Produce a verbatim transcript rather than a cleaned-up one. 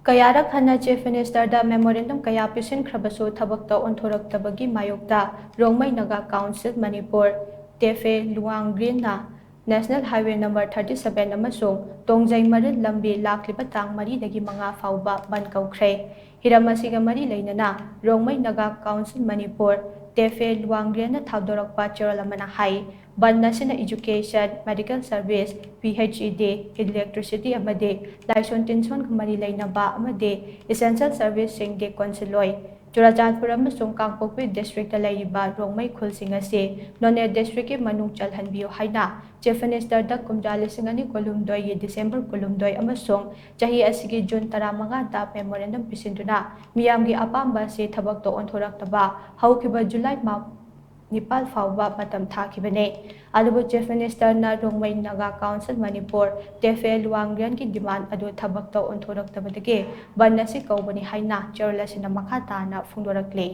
ꯀꯌꯥꯔꯛ ꯍꯟꯅ Chief Minister ꯗ memorandum ꯀꯌꯥ ꯄꯤꯁꯤꯟꯈ꯭ꯔꯕꯁꯨ ꯊꯕꯛꯇ ꯑꯣꯟꯊꯣꯔꯛꯇꯕꯒꯤ ꯃꯥꯌꯣꯛꯇ ꯔꯣꯡꯃꯩ ꯅꯥꯒꯥ ꯀꯥꯎꯟꯁꯤꯜ ꯃꯅꯤꯄꯨꯔ, ꯇꯦꯐꯦ ꯂꯨꯋꯥꯡꯒ꯭ꯔꯦꯟꯅ National Highway number thirty seven ꯑꯃꯁꯨꯡ ꯇꯣꯡꯖꯩ ꯃꯔꯤꯜ ꯂꯝꯕꯤ ꯂꯥꯛꯂꯤꯕ ꯇꯥꯡ ꯃꯔꯤꯗꯒꯤ ꯃꯉꯥ ꯐꯥꯎꯕ ꯕꯟ ꯀꯧꯈ꯭ꯔꯦ꯫ ꯍꯤꯔꯝ ꯑꯁꯤꯒ ꯃꯔꯤ ꯂꯩꯅꯅ ꯔꯣꯡꯃꯩ ꯅꯥꯒꯥ ꯀꯥꯎꯟꯁꯤꯜ ꯃꯅꯤꯄꯨꯔ, ꯇꯦꯐꯦ ꯂꯨꯋꯥꯡꯒ꯭ꯔꯦꯟꯅ ꯊꯥꯗꯣꯔꯛꯄ ꯆꯦꯔꯣꯜ ꯑꯃꯅ ꯍꯥꯏ, ꯕꯟ ꯑꯁꯤꯅ education, medical service, P H E D, electricity ꯑꯃꯗꯤ ꯂꯥꯏꯁꯣꯟ ꯇꯤꯟꯁꯣꯟꯒ ꯃꯔꯤ ꯂꯩꯅꯕ ꯑꯃꯗꯤ essential service ꯁꯤꯡꯗꯤ ꯀꯣꯟꯁꯤꯜꯂꯣꯏ꯫ ꯆꯨꯔꯥꯆꯥꯟꯄꯨꯔ ꯑꯃꯁꯨꯡ ꯀꯥꯡꯄꯣꯛꯄꯤ district ꯇ ꯂꯩꯔꯤꯕ ꯔꯣꯡꯃꯩ ꯈꯨꯜꯁꯤꯡ ꯑꯁꯤ Noney district ꯀꯤ ꯃꯅꯨꯡ ꯆꯜꯍꯟꯕꯤꯌꯨ ꯍꯥꯏꯅ Chief Minister ꯗ ꯀꯨꯝꯖꯥ ꯂꯤꯁꯤꯡ ꯑꯅꯤ ꯀꯨꯟꯍꯨꯝꯗꯣꯏꯒꯤ December ꯀꯨꯟꯍꯨꯝꯗꯣꯏ ꯑꯃꯁꯨꯡ ꯆꯍꯤ ꯑꯁꯤꯒꯤ June ꯇꯔꯥꯃꯉꯥꯗ memorandum ꯄꯤꯁꯤꯟꯗꯨꯅ ꯃꯤꯌꯥꯝꯒꯤ ꯑꯄꯥꯝꯕ ꯑꯁꯤ ꯊꯕꯛꯇ ꯑꯣꯟꯊꯣꯔꯛꯇꯕ ꯍꯧꯈꯤꯕ July ꯃꯥ-, ꯅꯤꯄꯥꯜ ꯐꯥꯎꯕ ꯃꯇꯝ ꯊꯥꯈꯤꯕꯅꯤ꯫ ꯑꯗꯨꯕꯨ Chief Minister ꯅ ꯔꯣꯡꯃꯩ ꯅꯥꯒꯥ ꯀꯥꯎꯟꯁꯤꯜ ꯃꯅꯤꯄꯨꯔ, ꯇꯦꯐꯦ ꯂꯨꯋꯥꯡꯒ꯭ꯔꯦꯟꯒꯤ demand ꯑꯗꯨ ꯊꯕꯛꯇ ꯑꯣꯟꯊꯣꯔꯛꯇꯕꯗꯒꯤ ꯕꯟ ꯑꯁꯤ ꯀꯧꯕꯅꯤ ꯍꯥꯏꯅ ꯆꯦꯔꯣꯜ ꯑꯁꯤꯅ ꯃꯈꯥ ꯇꯥꯅ ꯐꯣꯡꯗꯣꯔꯛꯂꯤ꯫